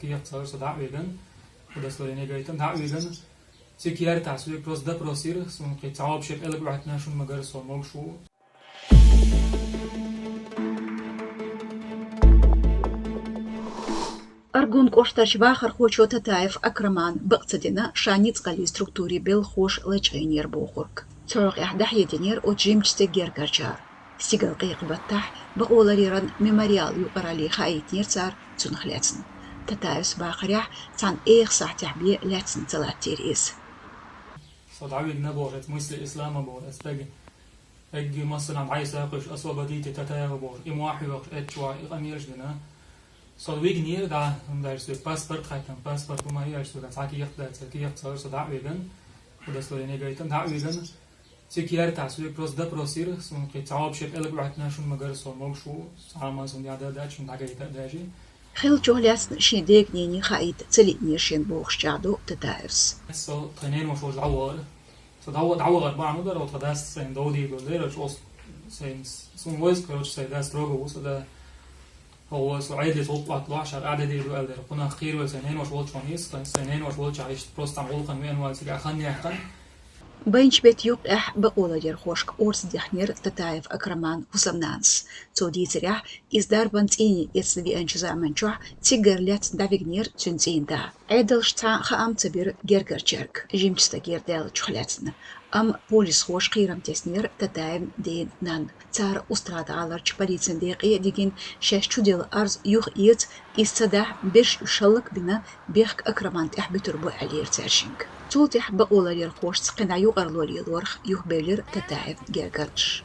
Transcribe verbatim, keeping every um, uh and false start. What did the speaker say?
Кехат цар со дӀа а виган, удостоверение гайтан дӀа а виган, цига кертахь соьга просто допрос йира, суна кхин цхьа вообще пӀелг Ӏоьттина, шуна ма-гарра со могуш ву. Аргун кӀоштарчу вахархочо Татаев Акраман бакъ ца дина, ша ницкъаллин структурийн белхахоша лачкъийнера бохург. Цу хьокъехь дӀахьединера оцу жимчу стеган гергарчара. Стигала къекъа баттахь бакъоларъяран мемориал юкъаралле хаийтинера цара цунах лаьцна. Татаевс бахарехь, цхьана эха сахьтехь бен лаьцна ца латтийра иза. Со дӀавигна боху, эца мысли ислама боху, эца стаг. Эгги массанхьа дӀайса кхуьйсуш, освободите Татаева боху, и мохь хьоькхуш, эцча вахь, и къамелаш дина. Со вигнера, да, хӀунда аьлча соьга паспорт хаьттина, паспорт хӀума ю аьлча соьга цхьа кехат даьлла, цхьа кехат цара со дӀа а виган, удостоверение гайтан дӀа а виган. Цига кертахь соьга просто допрос йира, суна кхин цхьа вообще пӀелг Ӏоьттина, шуна ма-гарра со могуш ву, цхьа а ма суна яда дац, шуна дӀагайта а даьжий. Хиллачух лаьцна шен дега-нене хаийта ца лиънера шена бохуш чӀагӀдо Татаевс. Со тхайн ненош волчу дӀавахара. Со дӀа-, дӀавахар бахьана дара, тхан дас сайна дов дийр долу дера, оцу сайна суна вайса, короче, сайн дас строго ву, со да. ХӀокхо со Ӏедалца гӀуллакх Ӏотталахь, шара Ӏададийр ду аьлла дара. Кхунах кхийра вай сайн ненош волчохь нийса, сайн ненош волчохь иштта просто цхьана гӀуллакхана веана ваьлла цига хан яьккхина. Байначу беттан юккъехь бакъоларъярхошка орца дехнера Татаев Акраман хӀусамнанас. Цо дийцарехь, иза дарбан цӀийне эцна веанчу заманчохь цигара лаьцна дӀавигнера цуьнан цӀийнда. Ӏедалша цхьа а хаам ца бира гергарчаьрга жимчу стагера даьллачух лаьцна. Амма полисхоша кхерам теснера Татаевн ден-нанна. Цара Устрада-ГӀаларчу полицин декъе а дигина, шаьш чуделла арз юха эца, иза ца дахь, берш уьш хӀаллакбина, бехк Акраман тӀехь буьтур бу аьллера цаьршинга. Цул тӀаьхьа бакъоларъярхошца кхин дӀа юкъарло лелорах юхабевлира Татаевн гергарчаш.